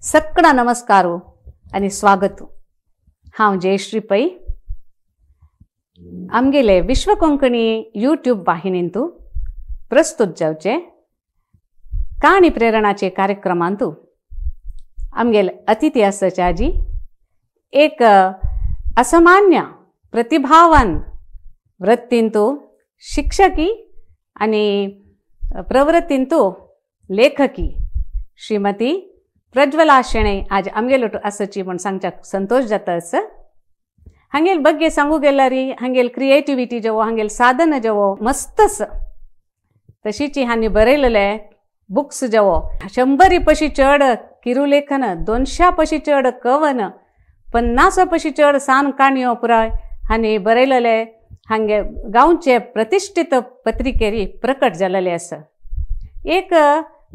सगळा नमस्कार आनी स्वागत. हांव जयश्री पै. आमगेले विश्व कोंकणी यूट्यूब वाहिनींतू प्रस्तुत जावचे काणी प्रेरणाचे कार्यक्रमांतू आमगेले अतिथी आसचे आजी एक असामान्य प्रतिभावान वृत्तींतू शिक्षकी आनी प्रवृत्तींतू लेखकी श्रीमती प्रज्वला शेणै आज आमगेलो आसची म्हूण सांगच्याक संतोश जाता. आसा हांगेल बग्गे सांगू गेल्यारी हांगेल क्रिएटिविटी जेवो हांगेल साधन जेवो मस्त आसा. तशीची हांणी बरयलेले बुक्स जेवो 100 पशी चड किरुलेखन, 200 पशी चड कवन, 50 पशी चड सान काणयो पुराय हांणी बरयलेले हांगे गांवचे प्रतिष्ठित पत्रिकेरी प्रकट जालेले आसा. एक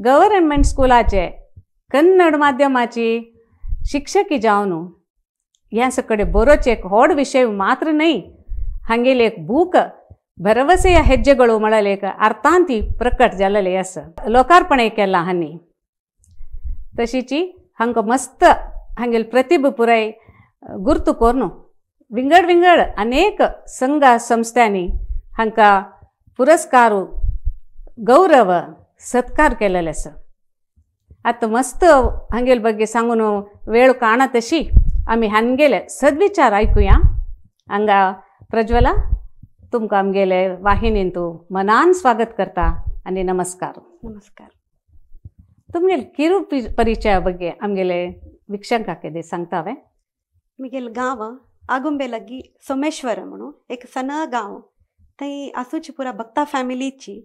गव्हर्नमेंट स्कुलाचे कन्नड माध्यमाची शिक्षकी जावन ह्या सगळे बरोवचे एक व्हड विशय मात्र न्हय, हांगेले एक बूक भरवसेಯ ಹೆಜ್ಜೆಗಳು म्हळ्यार अर्थांती प्रकट जालेले आसा. लोकार्पण केलां हांणी. तशीची हांकां मस्त हांगेल प्रतिभा पुराय गुर्तू करून विंगड विंगड अनेक संघ संस्थांनी हांकां पुरस्कार गौरव सत्कार केलेले आसा. आतां मस्त हांगेल ಬಗ್ಗೆ सांगून वेळ काणा तशी आमी हांगेले सद्विचार आयकुया. हांगा प्रज्वला तुमकां आमगेले वाहिनींतू मनान स्वागत करता आनी नमस्कार. नमस्कार. तुमगेले किरू परिचया ಬಗ್ಗೆ आमगेले वीक्षकांक सांगता हांवें. मिगेल गांव आगुंबे लागी सोमेश्वर म्हणून एक सण गांव, थंय आसूची पुरा भक्ता फॅमिलीची.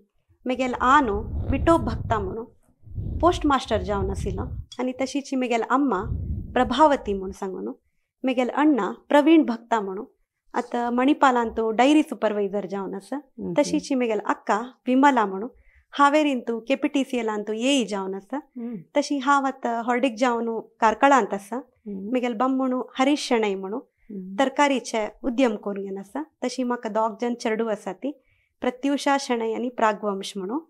मिगेल आनो विटो भक्ता म्हणून पोस्ट मास्टर जावन आशिल्लो आनी तशीची मिगेल अम्मा प्रभावती म्हूण सांगून, मिगेल अण्णा प्रवीण भक्ता म्हणून आतां मणिपालांतू डायरी सुपरवायझर जावन आसा. तशीची मिगेल अक्का विमला म्हणून हावेरींतू KPTCL एई जावन आसा. तशी हांव आतां हॉर्डीक जावन कार्कळांत आसा. मिगेल बम्मणू हरीश शेणै म्हणून तरकारीचे उद्यम करून आसा. तशी म्हाका दोग जण चेडू आसा, ती प्रत्युषा शेणै आनी प्रागवंश म्हणून.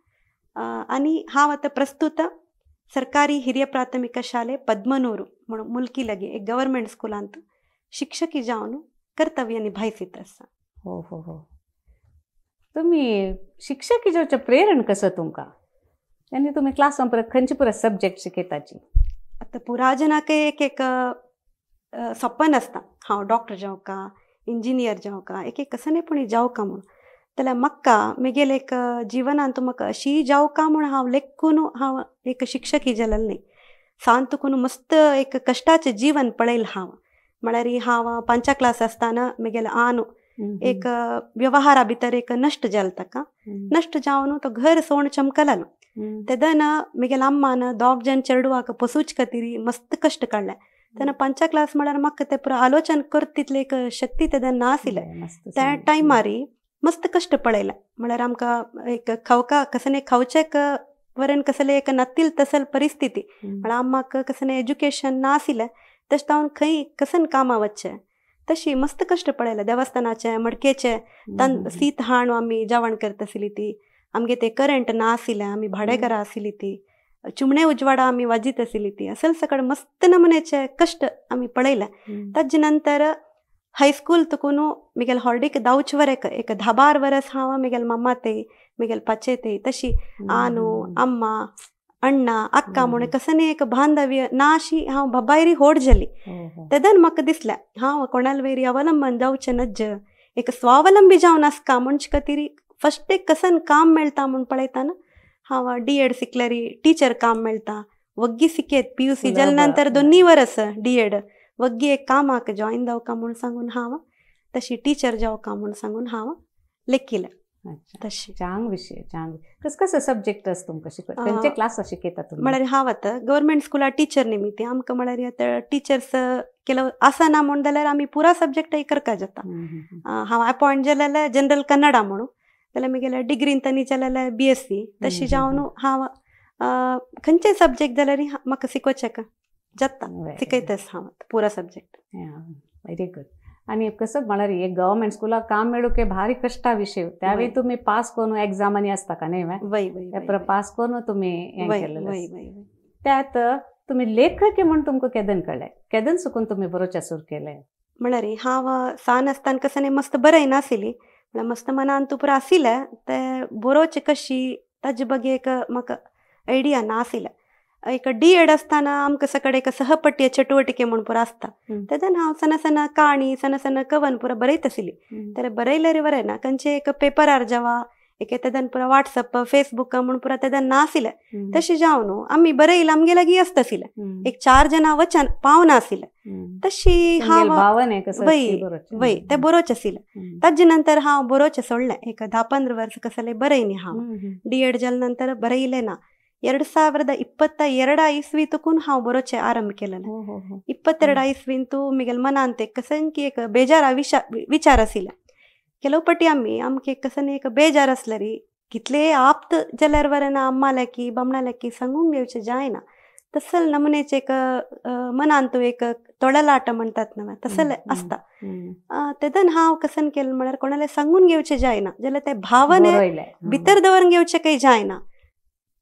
आनी हांव आतां प्रस्तुत सरकारी हिरिय प्राथमिक शाले पद्मनूर म्हणून मुल्की लागी एक गव्हर्मेंट स्कुलांत शिक्षकी जावन कर्तव्य निभायसीत आसा. हो हो हो. तुमी शिक्षकी जावचें प्रेरण कसं तुमकां आनी तुमी क्लासान परत खंयचे पुराय सब्जेक्ट शिकयताची? आतां पुरा जनाक एक एक सपन आसता, हांव डॉक्टर जावका, इंजिनियर जावका, एक एक कसं पूण जावका म्हूण. जाल्यार म्हाका म्हगेले एक जिवनांत म्हाका अशी जावका म्हूण हांव लेखून हांव एक शिक्षकी जालें न्ही. सांत करून मस्त एक कश्टाचें जीवन पळयलें हांव. म्हळ्यार हांव 5 क्लास आसतना म्हगेले आनो एक व्यवहारा भितर एक नश्ट जालो ताका. नश्ट जावन तो घर सोण चमकलालो. तेदना म्हगेले अम्मान दोग जण चेडवाक पोसूच खातीर मस्त कश्ट काडले. तेन्ना 5 क्लास म्हळ्यार म्हाका तें पुरो आलोचन करता तितली एक शक्ती तेन्ना नाशिल्लें. त्या टायमार मस्त कश्ट पळयले. म्हळ्यार आमकां एक खावका कसले खावचेक वरेन कसले एक नातील तसल परिस्थिती. म्हळ्यार आम्माक कसलें एज्युकेशन नाशिल्लें, तशें जावन खंय कसन कामां वचचें तशी मस्त कश्ट पळयले. देवस्थानाचे मडकेचे सीत हाणू आमी जेवण करता आशिल्ली ती. आमगे ते करंट ना आशिल्लें, आमी भाडेकारां आशिल्ली ती. चिमणे उजवाडा आमी वाजीत आशिल्ली ती. असल सकळ मस्त नमुन्याचे कश्ट आमी पळयले. ताजे नंतर हायस्कूल तुकून मिगेल हॉर्डीक 10 वरेक एक 10-12 वरस हांव मिगेल मम्मा ते मिगेल पाचे ते तशी आनू अम्मा अण्णा अक्का म्हूण कसने एक बांधव्य ना अशी हांव बाबायरी होड जाली. तेदन म्हाका दिसलें हांव कोणाल वयरी अवलंबन जावचें नज्ज, एक स्वावलंबी जावन आसका म्हणचे खातीर फस्ट एक कसन काम मेळटा म्हूण पळयतना हांव D.Ed शिकल्यारी टिचर काम मेळटा. वग्गी शिकयत PUC जाले नंतर 2 वरस D.Ed वग्गी एक कामाक जॉईन जावका म्हूण सांगून हांव तशी टिचर जावका म्हूण सांगून हांव लेखिलें. तशी चांग विशय चांग. कस कसं सब्जेक्ट आसा तुमकां शिकयता, खंयचे क्लास शिकयता तुमी? म्हळ्यार हांव आतां गव्हर्मेंट स्कुला टिचर निमित्त आमकां म्हळ्यार आतां टिचर्स केलो आसना म्हूण जाल्यार आमी पुरा सब्जेक्ट करका जाता. हांव अपॉयंट जालेलें जनरल कन्नडा म्हणून, जाल्यार म्हगेले डिग्रीन तांणी जालेलें BSc. तशी जावन हांव खंयचे सब्जेक्ट जाल्यार म्हाका शिकोवचें जाता, शिकयताच हांव पुरा सब्जेक्ट. Very good. आनी कसं म्हळ्यार एक गव्हर्मेंट स्कुलाक काम मेळूंक भारी कश्टा विशय. त्यावेळी तुमी पास करून एग्जामांनी आसता का न्ही? वय वय पास करून तुमी हें केलें. त्यात तुमी लेखक म्हूण तुमकां केदन कळ्ळें, केदन सुकून तुमी बरोवचें सुरू केलें? म्हळ्यार हांव सान आसतना कसं मस्त बरय नाशिल्ली, म्हळ्यार मस्त मनान तूं पुरो आशिल्लें तें बरोवचें कशी ताजे बगे एक म्हाका आयडिया नाशिल्लें. एक डी एड आसतना आमकां सगळे एक सहपट्य चटुवटिके म्हूण पुरो आसता, तेन्ना हांव सण सण काणी सण सण कवन पुरो बरयत आशिल्ली. तर बरयल्यार बरें ना खंयचे एक पेपरार जेवा एक तेदन पुरो वॉट्सअप फेसबुक म्हूण पुरो तेदन नाशिल्लें, तशें जावन न्हू आमी बरयलें आमगे लागीं आसता आशिल्लें, एक 4 जाणां वचन पावना आशिल्लें, तशी हांव वय वय तें बरोवचें आशिल्लें. ताजे नंतर हांव बरोवचें सोडलें, एक 10-15 वर्स कसलें बरयनी हांव. डी एड जाले नंतर बरयलें ना. 2022 इस्वी तुकून हांव बरोवचें आरंभ केलें. 22 इस्वींतू मिगेल मनांत एक कसं की एक बेजार विचार आशिल्लें. ಕೆಲವು ಪಟ್ಟಿ आमी आमकां एक कसं एक बेजार आसल्यार कितले आप्त जाल्यार बरें ना अम्मा लेखी बामणा लेखी सांगूंक घेवचें जायना, तसल नमुनेचें एक मनांत एक तोडलाट म्हणटात न्हय तसलें आसता. तेदन हांव कसन केलें म्हळ्यार कोणाले सांगून घेवचें जायना जाल्यार ते भावने भितर दवरून घेवचें काही जायना.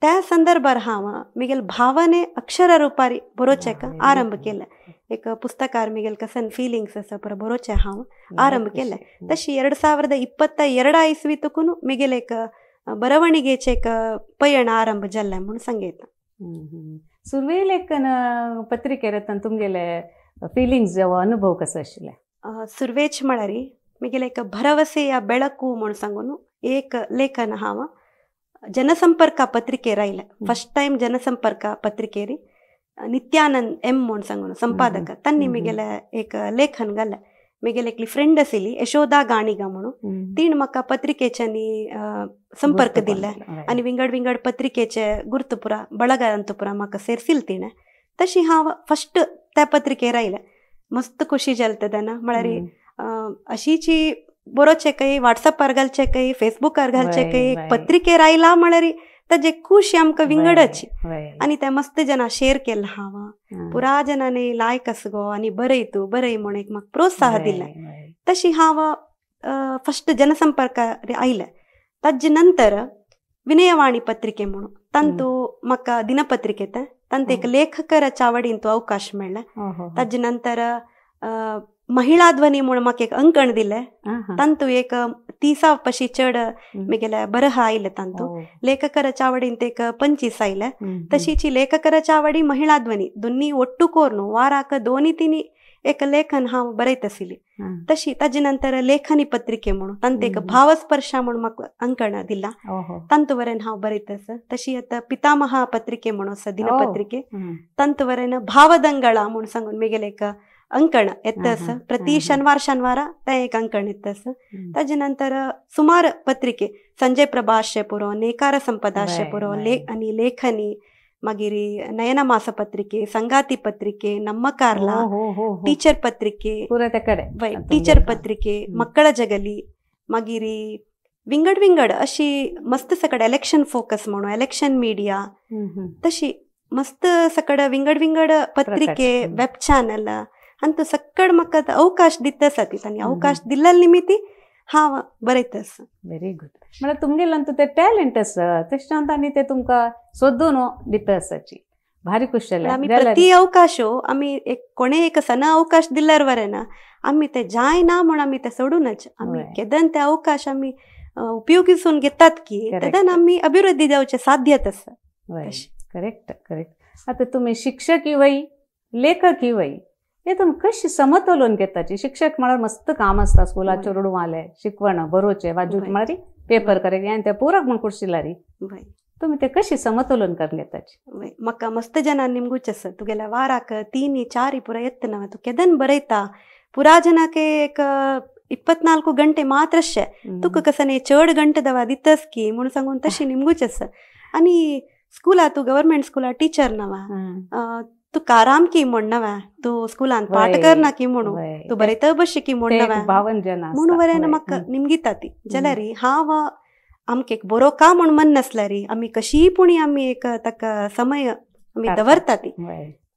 त्या संदर्भार हांव मिगेल भावने अक्षर रुपारी बरोवचें आरंभ केलें. एक पुस्तकार मिगेल कसन फिलिंग्स आसा पुरो बरोवचें हांव आरंभ केलें. तशी 2022 इस्वी तुकून मिगेल एक बरवणिगेचें एक पयण आरंभ जाल्लें म्हूण सांगयता. सुरवेक लेखन पत्रिकेर तुमगेले फिलिंग्स अनुभव कसो आशिल्ले? सुरवेच म्हळ्यार मिगेल एक भरवसेया बेळकू म्हूण सांगून एक लेखन हांव जनसंपर्क पत्रिकेर आयलें. फर्स्ट टायम जनसंपर्क पत्रिकेर नित्यानंद एम म्हूण सांगून संपादक तांणी मिगेले एक लेखन घालें. मिगेले एकली फ्रेंड आशिल्ली यशोदा गाणिगा म्हणून, तिणें म्हाका पत्रिकेच्यांनी संपर्क दिले आनी विंगड विंगड पत्रिकेचे गुर्तपुरा ಬಳಗಾಂತಪುರ म्हाका सेरसिल तिणें. तशी हांव फर्स्ट त्या पत्रिकेर आयलें. मस्त खुशी जाली तेन्ना, म्हळ्यार अशीची बरोवचें काही वॉट्सअपार घालचें काही फेसबुकार घालचें काही पत्रिकेर आयला म्हळ्यार ताजे खुशी आमकां विंगडची. आनी ते मस्त जाणां शेर केलें हांव, पुरा जणांनी लायक आस गो आनी बरय तूं बरय म्हूण एक म्हाका प्रोत्साह दिलें. तशी हांव फर्स्ट जनसंपर्कार आयलें. ताजे नंतर विनयवाणी पत्रिके म्हणून तांतू म्हाका दिनपत्रिके तांतू एक लेखकरा चावडींतू अवकाश मेळ्ळें. ताजे नंतर महिळा ध्वनी म्हूण म्हाका एक अंकण दिलें, तांतू एक 30 पशी चड मिगेले बरह आयलें. तांतू लेखकरा चावडींत एक 25 आयलें. तशीची लेखकरा चावडी महिळा ध्वनी दोन्ही ಒಟ್ಟು ಕೋರ್ನು ವಾರಾಕ 2-3 एक लेखन हांव बरयत आशिल्ली. तशी ताजे नंतर लेखनी पत्रिके म्हणून तांतू एक भावस्पर्श म्हूण म्हाका अंकण दिला, तांतू वरेन हांव बरयत आसा. तशी आतां पितामहा पत्रिके म्हणून आसा दिनपत्रिके, तांतू वरेन भावदंगळा म्हूण सांगून मिगेले एक अंकण येता आसा. प्रति शनिवार शनिवारा तें एक अंकण येता आसा. ताजे नंतर सुमार पत्रिके संजय प्रभाशे पुरो, नेकार संपदाशे पुरो, आनी लेखनी, मागीर नयनमास पत्रिके, संगाती पत्रिके, ನಮ್ಮ ಕಾರ್ಲ, ಟೀಚರ್ ಪತ್ರಿಕೆ, टीचर पत्रिके, मक्कळ जगली, मागीर विंगड विंगड अशी मस्त सकड इलेक्शन फोकस म्हणून इलेक्शन मीडिया, तशी मस्त सकड विंगड विंगड पत्रिके, वेब चॅनल अंतू सकड म्हाका अवकाश दिता आसा ती आनी अवकाश दिल्ल्या निमित्ती हांव बरयता आसा. Very good. म्हळ्यार तुमगेलें अंतू तें टॅलंट आसा तशें आनी तें तुमकां सोदून दिता आसाची भारी खुश जालें. आमी प्रति अवकाशो आमी एक कोणे एक सण अवकाश दिल्यार बरें ना, आमी ते जायना म्हूण आमी ते सोडूनच आमी केदन ते अवकाश आमी उपयोगिसून घेतात की तेदन आमी अभिवृद्धी जावचें साध्यत आसा. Correct correct. आतां तुमी शिक्षक वय लेखक वय हे तुमी कशी समतोलन घेताची? शिक्षक म्हळ्यार मस्त काम आसता, स्कुलाचेर चेडवांले शिकवण बरोवचें वाजूक म्हळ्यार पेपर करेक्ट आनी ते पुरक म्हूण कुर्शिलारी तुमी ते कशी समतोलन करून घेताची? म्हाका मस्त जणां निमगूच आसा तुगेल्या वाराक 3-4 पुरा येत ना तूं केदन बरयता, पुरा जनाक एक 24 गंटे मात्रशे तुका कसं चड गंटे दवा दितस की म्हणून सांगून तशी निमगूच आसा. आनी स्कुला तूं गव्हर्मेंट स्कुला टिचर नवा, तुका आराम की म्हूण नव्या, तूं स्कुलान पाठ करना की म्हणून, तूं बरयता बशी की म्हूण नव्या म्हणून बरें म्हाका निमगिता ती. जाल्यार हांव आमकां एक बरो का म्हूण मन नासल्यार आमी कशीय पुणी आमी एक ताका समय आमी दवरता ती.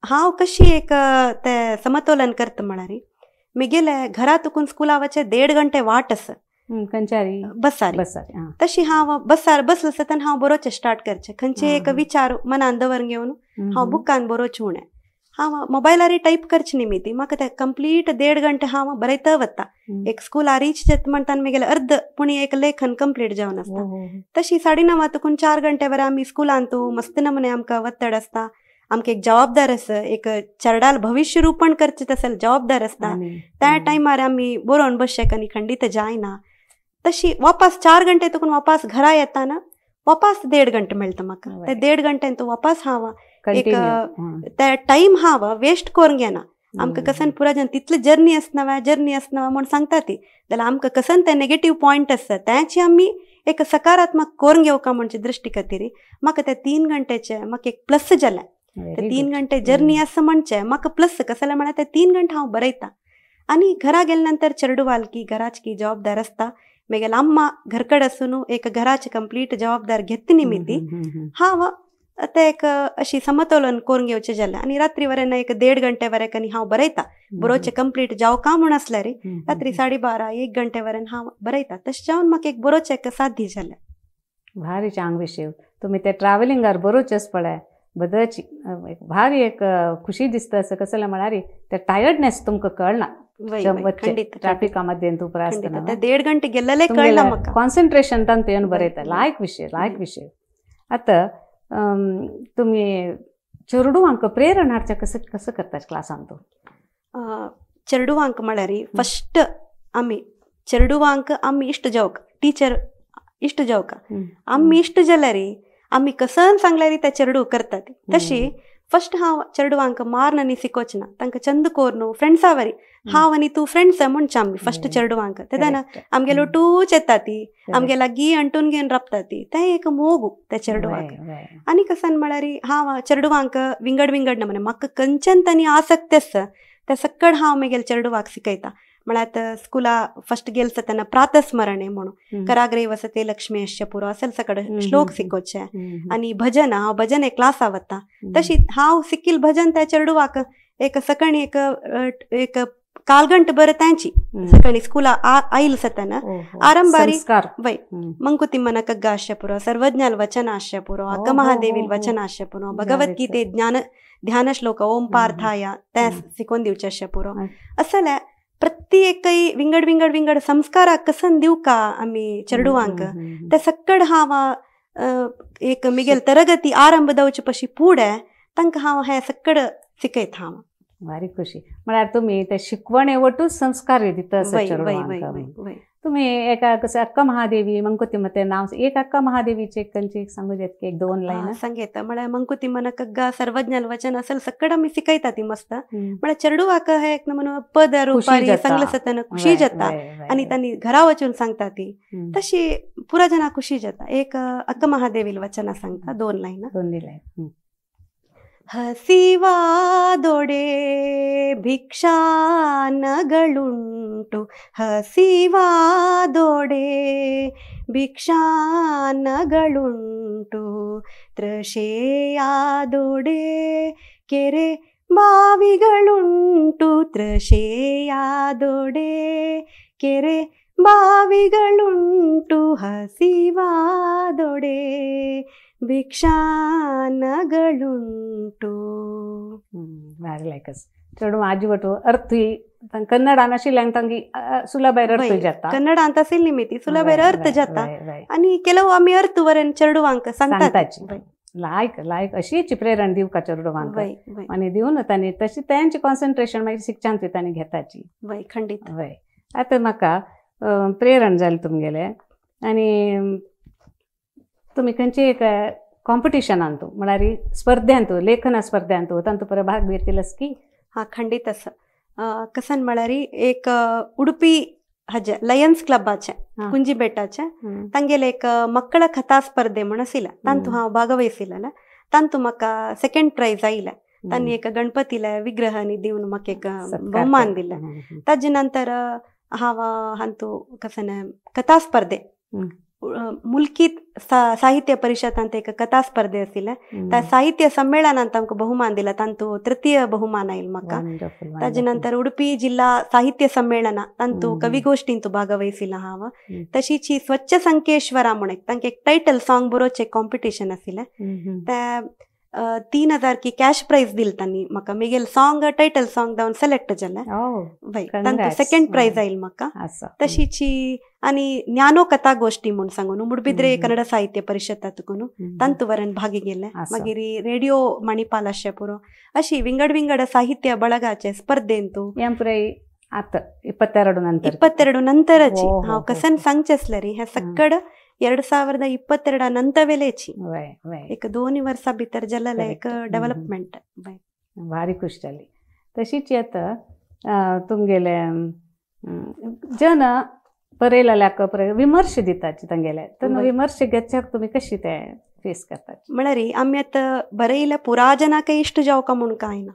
हांव कशी एक ते समतोलन करता म्हळ्यार मिगेले घरा तुकून स्कुला वचे 1.5 गंटे वाट आसा. खंयच्यारी बसार तशी हांव बसार बसलो आसतना हांव बरोवचें स्टार्ट करचें खंयचे एक विचार मनान दवर घेवन हांव बुकान बरोवचें उणें हांव मोबायलार टायप करचे निमित्ती म्हाका ते कंप्लीट 1.5 घंटे हांव बरयता वता. एक स्कुलार रीच जाता म्हणटा म्हगेलें अर्द पूण एक लेखन कंप्लीट जावन आसता. तशी 9:30 तुकून 4 घंटे वर आमी स्कुलान तूं मस्त नमुने आमकां वत्तड आसता. आमकां एक जबाबदार आसा एक चरडाल भविश्य रूपण करचें तसं जबाबदार आसता. त्या टायमार आमी बरोवन बसशेक आनी खंडीत जायना. तशी वापस 4 घंटे तुकून वापस घरा येताना वापस 1.5 घंटे मेळटा म्हाका. ते 1.5 घंट्यान तूं वापस हांव एक ते टायम हांव वेस्ट करून घेना. आमकां कसन पुरा जन तितले जर्नी आसना वा जर्नी आसना म्हूण सांगता ती जाल्यार आमकां कसन ते नेगेटीव पॉयंट आसता त्याची आमी एक सकारात्मक करून घेवका म्हणचे दृश्टी खातीर म्हाका ते 3 घंट्याचे म्हाका एक प्लस जालें. ते 3 घंटे जर्नी आसा म्हणचे म्हाका प्लस कसलें म्हळ्यार ते 3 घंटे हांव बरयता. आनी घरा गेले नंतर चेडवाल की घराची जबाबदार आसता. म्हगेले अम्मा घरकड आसून एक घराचे कंप्लीट जबाबदार घेत निमित्ती हांव ते एक अशी समतोलन करून घेवचें जालें. आनी रात्री वरेन एक 1.5 घंटे वरेक आनी हांव बरयता बरोवचें कंप्लीट जावं का म्हूण आसल्यार रात्री 12:30 1 घंटे वरेन हांव बरयता. तशें जावन म्हाका एक बरोवचें एक साध्य जालें. भारी चांग विशय तुमी ते ट्रॅव्हलिंगार बरोवचेंच पळय बदची भारी एक खुशी दिसता. असं कसलें म्हळ्यार ते टायर्डनेस तुमकां कळना ट्राफिका मध्ये आसतना 1.5 घंटे गेल्लें कळना म्हाका. कॉन्सन्ट्रेशन तांतूं येवन बरयता. लायक विशय लायक विशय. आतां तुमी चेडवांक प्रेरणा हाडचें कसं कसं करता क्लासान तूं? चेडवांक म्हळ्यार फस्ट आमी चेडवांक आमी इश्ट जावक टिचर इश्ट जावक आमी इश्ट जाल्यार आमी कसन सांगल्यार ते चेडू करतात. तशी फस्ट हांव चेडवांक मारन आनी शिकोवचें ना तांकां चंद कोरून फ्रेंड्सा वरी हांव आनी तूं फ्रेंड्स म्हणचें आमी फस्ट चेडवांक. तेन्ना आमगेलो टूच येता ती आमगे लागीं अंटून घेवन राबता ती तें एक मोगू त्या चेडवांक. आनी कसन म्हळ्यार हांव चेडवांक विंगड विंगड नमुने म्हाका खंयच्यान तांणी आसक्ती आसा ते सकड हांव म्हगेले चेडवाक शिकयता. म्हळ्यार स्कुला फस्ट गेल तेन्ना प्रातस्मरणे म्हणून कराग्रे वसते लक्ष्मी अश्य पुरो असेल सकड श्लोक शिकोवचे आनी भजन हांव भजन एक क्लासा वता. तशी हांव सिकील भजन त्या चेडवाक एक सकाळी एक एक कालगंट बरं त्यांची सकाळी स्कुला आईल सताना आरंभारी वै मंकुतिम्मन कग्ग आश्य पुरो सर्वज्ञाल वचन आश्य पुरो अक्क महादेवील वचन आश्य पुरो भगवद्गीते ज्ञान ध्यान श्लोक ओम पार्थाय त्या शिकोवन दिवचे आश्य पुरो असल्या प्रत्येकय विंगड विंगड विंगड संस्कारा कसन दिवका आमी चेडवांक ते सकड हांव एक मिगेल तरगती आरंभ दवचे पशी पुढे तांकां हांव हें सकड शिकयता हांव. भारी खुशी म्हळ्यार तुमी ते शिकवणे वटूच संस्कार दिता. तुमी एका कसं अक्का महादेवी मंकुतिम्म ते नाव एक अक्का महादेवीचे खंयची सांगू जात की 1-2 लायन सांगता. म्हळ्यार मंकुतिम्मन कग्गा सर्वज्ञाल वचन असेल सकड आमी शिकयता ती मस्त. म्हळ्यार चेडवाक हे एक नमुनो पद रुपारी सांगले आसतना खुशी जाता आनी तांणी घरा वचून सांगता ती तशी पुरा जना खुशी जाता. एक अक्का महादेवील वचना सांगता 2 लायन. 2 लायन. ಹಸಿವಾದೊಡೆ ಭಿಕ್ಷಾನಗಳುಂಟು ಹಸಿವಾದೊಡೆ ಭಿಕ್ಷಾನಗಳುಂಟು ತೃಷೆಯಾದೊಡೆ ಕೆರೆ ಬಾವಿಗಳುಂಟು ತೃಷೆಯಾದೊಡೆ ಕೆರೆ ಬಾವಿಗಳುಂಟು ಹಸಿವಾದೊಡೆ भिक्षानगळुंटू. भारी लायकच चेडूं आजी वटू अर्थूय कन्नडान आशिल्ल्यान तांकी सुलभायर अर्थ जाता. कन्नडांत आशिल्ली निमित्ती सुलभायर अर्थ जाता आनी ಕೆಲವು आमी अर्थ वरेन चेडवांक सांगताची. लायक लायक अशीच प्रेरणा दिवका चेडवांक आनी दिवन तांणी तशी तांचे कॉन्सन्ट्रेशन मागीर शिक्षांत तांणी घेताची. वय खंडीत. वय आतां म्हाका प्रेरण जालें तुमगेलें आनी तुमी खंयचे एक कॉम्पिटिशनांतू म्हळ्यार स्पर्ध्यांतू लेखन स्पर्ध्यांतू तांतू परत भाग घेतिल्लस की? हां खंडीत आसा. कसन म्हळ्यार एक उडुपी हाजे लयन्स क्लबाचे कुंजी बेटाचे तांगेले एक मक्कळ कथा स्पर्धे म्हूण आशिल्लें तांतू हांव भागवहिसिल्लें. तांतू म्हाका सेकंड प्रायज आयलें. तांणी एक गणपतीले विग्रह आनी दिवन म्हाका एक भोवमान दिलें. ताजे नंतर हांव हांतू कसन कथा स्पर्धे मुल्की साहित्य परिषद एक कथा स्पर्धे आशिल्लें त्या साहित्य संमेलनांत आमकां बहुमान दिला तांतू तृतीय बहुमान आयल म्हाका. ताजे नंतर उडुपी जिल्हा साहित्य संमेलना तांतू कविगोष्ठींतू भागवहिसिला हांव. तशीच ही स्वच्छ संकेश्वरा म्हूण एक तांकां एक टायटल सॉंग बरोवचें कॉम्पिटिशन आशिल्लें त्या 3000 की कॅश प्राइज दिल तांणी म्हाका. मेगेल सॉंग टायटल सॉंग जावन सिलेक्ट जालें वय तांतू सेकंड प्राइज आयल म्हाका. तशीच आनी ज्ञानो कथा गोष्टी म्हूण सांगून मुडबिद्रे कन्नड साहित्य परिषदात तुकून तांतू वरण भागी गेले. मागीर रेडिओ मणिपाल अशें पुरो अशी विंगड विंगड साहित्य ಬಳगाचे स्पर्धेंतू 22 ನಂತರची हांव कसन सांगचें आसलें रे हें सक्कड 2022 ನಂತವೇಲೇಚಿ एक 2 वर्सां भितर जालेलें एक डेव्हलपमेंट. भारी खुश जाली. तशीच आतां तुमगेले जन बरयलेल्याक विमर्श दिताची तांगेले तर विमर्श घेतच्याक तुमी कशी ते फेस करतात? म्हळ्यार आमी आतां बरयल्या पुरा जनाक इश्ट जावका म्हूण कांय ना.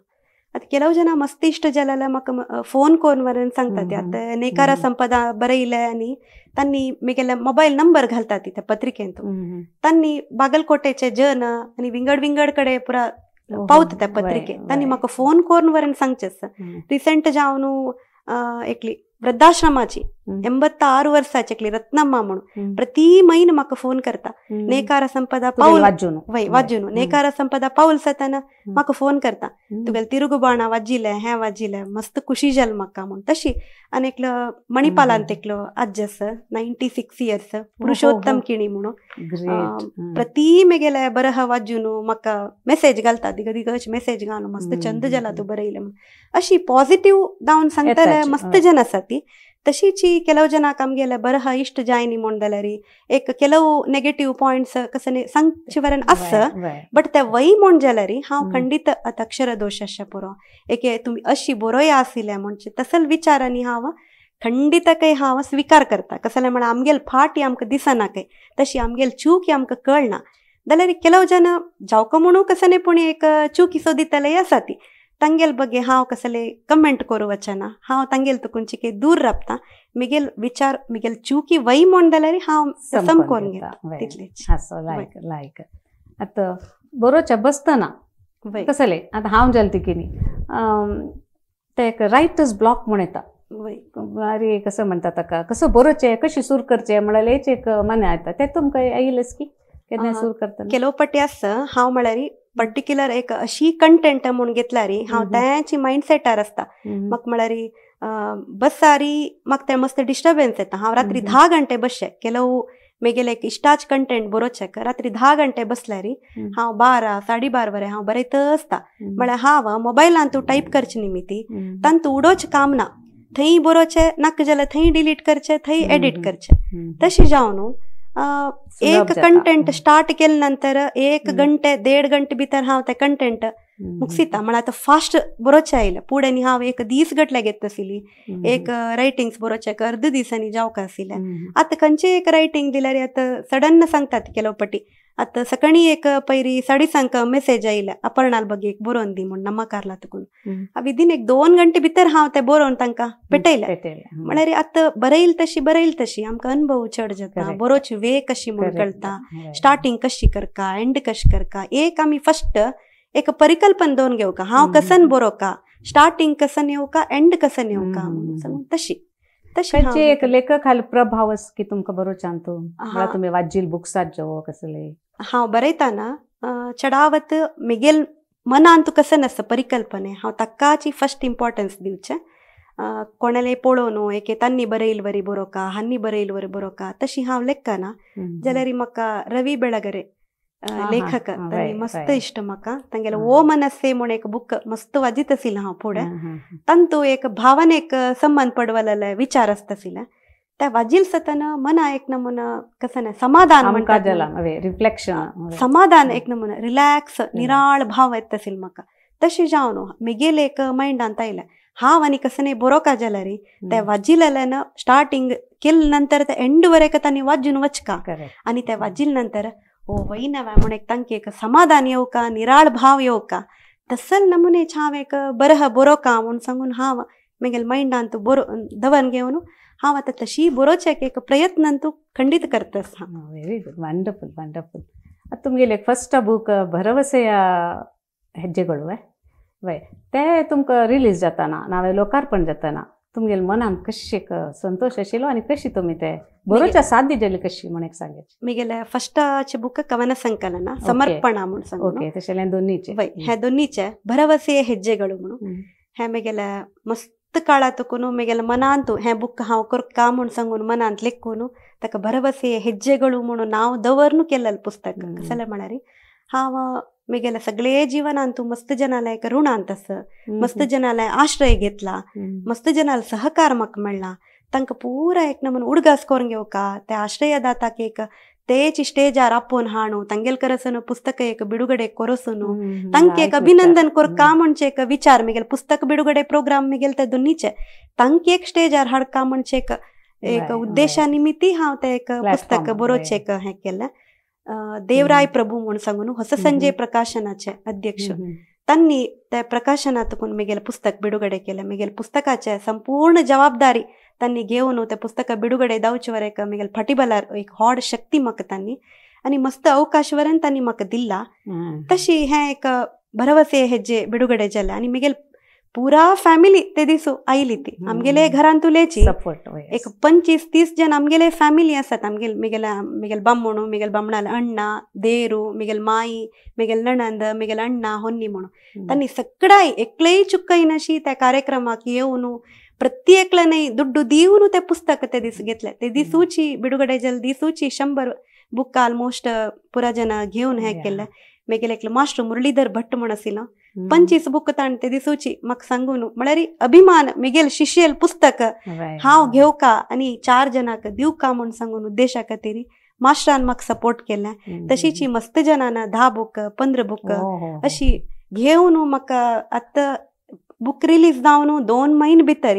आतां ಕೆಲವು ಜನ मस्त इश्ट जाल्यार म्हाका फोन कोन वरून सांगतात आतां नेकारा संपदा बरयले आनी तांणी म्हगेले मोबायल नंबर घालतात त्या पत्रिकेंत. तांणी बागलकोटेचे जन आनी विंगड विंगड कडेन पुरा पावता त्या पत्रिके तांणी म्हाका फोन कोन वरून सांगचें आसा. रिसंट जावन एकली वृद्धाश्रमाची 86 वर्साची एकली रत्नम्मा म्हणून प्रति म्हयनो म्हाका फोन करता. नेकार संपदा पावल वय वाजून नेकार संपदा पावल जाताना म्हाका फोन करता तुगेले तिरुगुबाणा वाजिले हें वाजिले मस्त खुशी जाल म्हाका म्हूण. तशी आनी एकलो मणिपालांत एकलो आज्ज आसा 96 इयर्स पुरुषोत्तम किणी म्हणून प्रति मेगेले बरह वाजून म्हाका मेसेज घालता दिग दिगच मेसेज घालून मस्त चंद जाला तूं बरयलें म्हूण. अशी पॉझिटिव्ह जावन सांगतले मस्त जन आसा ती. तशीच ಕೆಲವು ಜನ आमगेले बरह इश्ट जायनी म्हूण जाल्यार एक ಕೆಲವು ನೆಗೆಟಿವ್ ಪಾಯಿಂಟ್ಸ್ कसने सांगचे वरण आसा बट ते वय म्हूण जाल्यार हांव खंडीत आतां अक्षर दोश अशें पुरो एके तुमी अशी बरोया आशिल्लें म्हणचे तसल विचारांनी हांव खंडीत काय हांव स्विकार करता. कसलें म्हळ्यार आमगेल फाट आमकां दिसना काय तशी आमगेल चूक आमकां कळना जाल्यार ಕೆಲವು जन जावका म्हणून कसने पूण एक चूक सोदितले आसा ती तांगेल बगे हांव कसले कमेंट करूं वचना हांव तांगेल तुकून चिके दूर राबता मिगेल विचार मिगेल चुकी वय म्हूण जाल्यार हांव सम करून घेता तितलेच. लायक लायक आतां बरोवच्या बसतना कसले आतां हांव जालें तिकीनी ते एक रायटर्स ब्लॉक म्हूण येता अरे कसं म्हणटा ताका कसं बरोवचें कशी सूर करचें म्हळ्यार एक मना येता ते तुमकां आयलेच की केन्ना सूर करतना? ಕೆಲವು पट्टी आसा हांव म्हळ्यार पर्टिक्युलर एक अशी कंटेंट म्हूण घेतल्यार हांव तेंची मायंड सेटार आसता. म्हाका म्हळ्यार बसारी म्हाका तें मस्त डिस्टर्बन्स येता. हांव रात्री 10 गंटे बसचें ಕೆಲವು मेगेले एक इश्टाच कंटेंट बरोवचें रात्री 10 गंटे बसल्यार हांव 12 12:30 वरें हांव बरयत आसता. म्हळ्यार हांव मोबायलान तूं टायप करचें निमिती तांतू उडोवचें काम ना थंय बरोवचें नाका जाल्यार थंय डिलीट करचें थंय एडिट करचें. तशें जावन एक कंटेंट स्टार्ट केले नंतर 1 गंटे 1.5 गंटे भितर हांव ते कंटेंट मुगसिता. म्हळ्यार आतां फास्ट बरोवचें आयलें पुढे हांव एक दीस गटले घेत आशिल्ली एक रायटिंग्स बरोवचें अर्द दिसांनी जावंक आशिल्लें. आतां खंयचें एक रायटींग दिल्यार आतां सडन सांगतात ಕೆಲವು पटी आतां सकाळीं एक पयरी 5:30 मेसेज आयल्या अपर्णाल बगे एक बरोवन दी म्हूण नम्मा कारला तुकून विदीन एक 2 गंटे भितर हांव तें बरोवन तांकां पेटयलें. म्हळ्यार आतां बरयल तशी बरयल तशी आमकां अनुभव चड जाता बरोवची वे कशी म्हूण कळटा स्टार्टींग कशी करका एंड कशी करका एक आमी फस्ट एक परिकल्पना दवरून घेवका हांव कसन बरोवका स्टार्टींग कसन येवका एंड कसन येवका म्हणून तशी तशी एक लेखक हाल प्रभाव की तुमकां बरोवच्यान तूं तुमी वाजील बुक्सात जेवो कसले? हांव बरयतना चडावत मेगेल मनान तूं कसन आसता परिकल्पने हांव ताकाची फस्ट इम्पॉर्टन्स दिवचें. कोणाले पळोवन एके तांणी बरयल वरी बरोवका हांणी बरयल वरी बरोवका तशी हांव लेखना. जाल्यार म्हाका रवी बेळगरे लेखक तांणी मस्त इश्ट म्हाका तांगेले ओ मनस्से म्हूण एक बूक मस्त वाजीत आशिल्लें हांव फुडें तांतू एक भावनेक संबंद पडवलेले विचार आसता आशिल्ले त्या वाजील जातना मना एक नमुना कसं समाधान म्हणटा रिफ्लेक्शन समाधान एक नमुना रिलॅक्स निराळ भाव येता आशिल्लो म्हाका. तशें जावन मेगेले एक मायंडांत आयलें हांव आनी कसने बरोवका जाल्यार ते वाजिलेल्यान स्टार्टींग केले नंतर ते एंड वरेक तांणी वाजून वचका आनी ते वाजिल नंतर ओ वयना म्हूण एक तांकां एक समाधान येवका निराळ भाव येवका तसल नमुनेच हांव एक बरह बरोवका म्हूण सांगून हांव मेगेले मायंडांत बरो दवर घेवन हांव आतां तशी बरोवचें एक प्रयत्न तूं खंडीत करतस. Very good, wonderful wonderful. ಅದು ತುಮಗೆಲೆ ಫಸ್ಟ್ ಬುಕ್ ಭರವಸೆಯ ಹೆಜ್ಜೆಗಳು वय ते तुमकां रिलीज जाताना नावे लोकार्पण जाताना तुमगेले मनान कशी एक संतोष आशिल्लो आनी कशी तुमी ते बरोवच्या साध्य जाली कशी म्हण एक सांगायची. मिगेले फस्टाचे बुक कवನ संकलन समर्पण म्हूण सांगू. ओके, तशें दोन्हीचे वय हे दोन्हीचे भरवसेಯ ಹೆಜ್ಜೆಗಳು म्हणून हे मिगेले मस्त काळातकून मिगेले मनांत हे बुक हांव करका म्हूण सांगून मनांत लेखून ताका भरवसेಯ ಹೆಜ್ಜೆಗಳು म्हणून नांव दवरून केलेलें पुस्तक. कसलें म्हळ्यार हांव मिगेले सगळे जीवनांतू मस्त जनाला एक ऋणांत आस, मस्त जनाला आश्रय घेतला, मस्त जनाला सहकार म्हाका मेळ्ळा, तांकां पुरा एक नमून उडगास करून घेवका त्या आश्रयदाताक एक तेच स्टेजार आपोवन हाणू तांगेल करसून पुस्तक एक बिಡುಗಡೆ ಕೊರसून तांकां एक अभिनंदन करका म्हणचे एक विचार मिगेल पुस्तक बिಡುಗಡೆ प्रोग्राम मिगेल ते दोन्हीचे तांकां एक स्टेजार हाडका म्हणचे एक एक उद्देशा निमित्ती हांव ते एक पुस्तक बरोवचें एक हें केलें. देवराय प्रभू म्हूण सांगून ಹೊಸ ಸಂಜೆ प्रकाशनाचे अध्यक्ष तांणी त्या प्रकाशनातकून मिगेल पुस्तक बिಡುಗಡೆ केलें. मिगेल पुस्तकाचे संपूर्ण जबाबदारी तांणी घेवन ते पुस्तक बिಡುगಡೆ जावचे वरेक मिगेल फाटीबलार एक व्हड शक्ती म्हाका तांणी आनी मस्त अवकाश वरेन तांणी म्हाका दिला. तशी हें एक भरवसे हेजे बिಡುगಡೆ जालें आनी मिगेल पुरा फॅमिली ते दिसू आयली ती आमगेले घरांत उलयची एक 25-30 जण आमगेले फॅमिली आसात. आमगेल मिगेल मिगेल बामणू मिगेल बामणाल अण्णा देरू मिगेल माई मिगेल नणंद मिगेल अण्णा होन्नी म्हणून तांणी सगळ्याय एकलेय चुकयनाशी त्या कार्यक्रमाक येवन प्रत्येकल्यानय दुड्डू दिवन ते पुस्तक ते दीस घेतले. ते दिसूची बिಡುगಡೆ जाले दिसूची 100 बुक आलमोस्ट पुरा जन घेवन हें केलें. मिगेल एकलो मास्टर मुरलीधर भट्ट म्हण आशिल्लो 25 बुक ताण ते दिसूची म्हाका सांगून म्हळ्यार अभिमान मिगेल शिष्यल पुस्तक हांव घेवका आनी 4 जणांक दिवका म्हूण सांगून उद्देशा खातीर मास्टरान म्हाका सपोर्ट केलें. तशीच मस्त जणांना 10 बुक 15 बुक अशी घेवन म्हाका आतां बुक रिलीज जावन 2 म्हयने भितर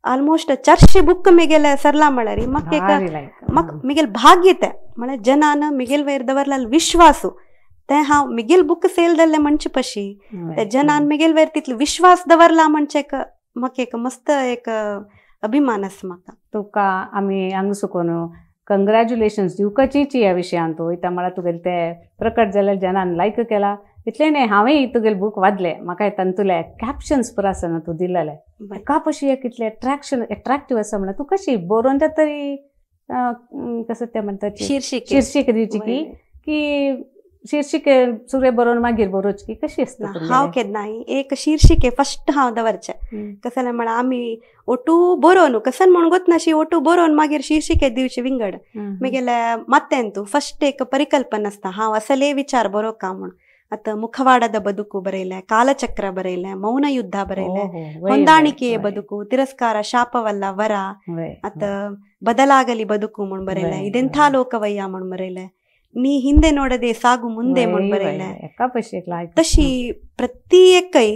आलमोस्ट 400 बुक मिगेले सरला म्हळ्यार म्हाका एक म्हाका मिगेल भाग्य तें म्हळ्यार जनान मिगेल वयर दवरला विश्वासू ते हांव मिगेल बुक सेल जाल्लें म्हणचे पशी ते जनान मिगेल वयर तितलो विश्वास दवरला म्हणचे एक म्हाका एक मस्त एक अभिमान आसा म्हाका. तुका आमी हांगा सुकोन कंग्रेच्युलेशन्स दिवपाचीच ह्या विशयांत वयता म्हळ्यार तुगेलें तें प्रकट जाल्यार जनान लायक केला इतलें न्हय हांवेंय तुगेलें बूक वाचलें म्हाका तातूंतले कॅप्शन्स पुरो आसना तूं दिलेले एका पशी एक इतलें एट्रॅक्शन एट्रॅक्टीव आसा म्हळ्यार तूं कशी बरोवन तरी कसं तें म्हणटा शीर्षिक दिवची की की शीर्षिके सगळें बरोवन मागीर बरोवची की कशी आसता? हांव केन्नाय एक शीर्षिके फस्ट हांव दवरचें. कसलें म्हळ्यार आमी ओटू बरोवन कसन म्हूण गोतनाशी ओटू बरोवन मागीर शीर्षिके दिवची विंगड. मिगेले मात्यान तूं फस्ट एक परिकल्पना आसता हांव असले विचार बरोवका म्हूण. आतां मुखवाडದ ಬದುಕು ಬರೆಯಲೆ, ಕಾಲಚಕ್ರ ಬರೆಯಲೆ, ಮೌನ ಯುದ್ಧ ಬರೆಯಲೆ, ಹೊಂದಾಣಿಕೆಯ ಬದುಕು, ತಿರಸ್ಕಾರ ಶಾಪವಲ್ಲ ವರ, ಅತ್ತ ಬದಲಾಗಲಿ ಬದುಕು म्हूण ಬರೆಯಲೆ, ಇದೆಂಥ ಲೋಕವಯ್ಯ म्हूण ಬರೆಯಲೆ, ನೀ ಹಿಂದೆ ನೋಡದೆ ಸಾಗು ಮುಂದೆ म्हूण ಬರೆಯಲೆ. तशी प्रत्येकय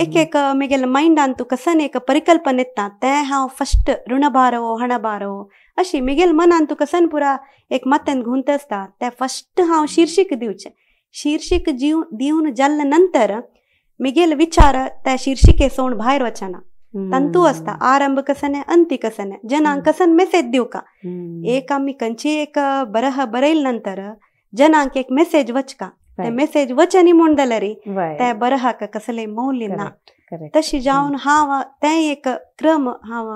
एक एक मिगेले मायंडान तूं कसन एक परिकल्पना येता तें हांव फस्ट ऋणभारो हणभारो अशी मिगेल मनान तूं कसन पुरा एक मत्यान घुंत आसता तें फस्ट हांव शीर्षिक दिवचें. शीर्षिक जीव दिवन जाल्ले नंतर मिगेल विचार त्या शीर्षिके सोण भायर वचना तंतू आसता. आरंभ कसने अंती कसने जनांक कसन मेसेज दिवका. एक आमी खंयची एक बरह बरयल नंतर जनांक एक मेसेज वचका ते मेसेज वचनी म्हूण जाल्यार त्या बरहाक कसलें मौल्य ना. तशी जावन हांव तें एक क्रम हांव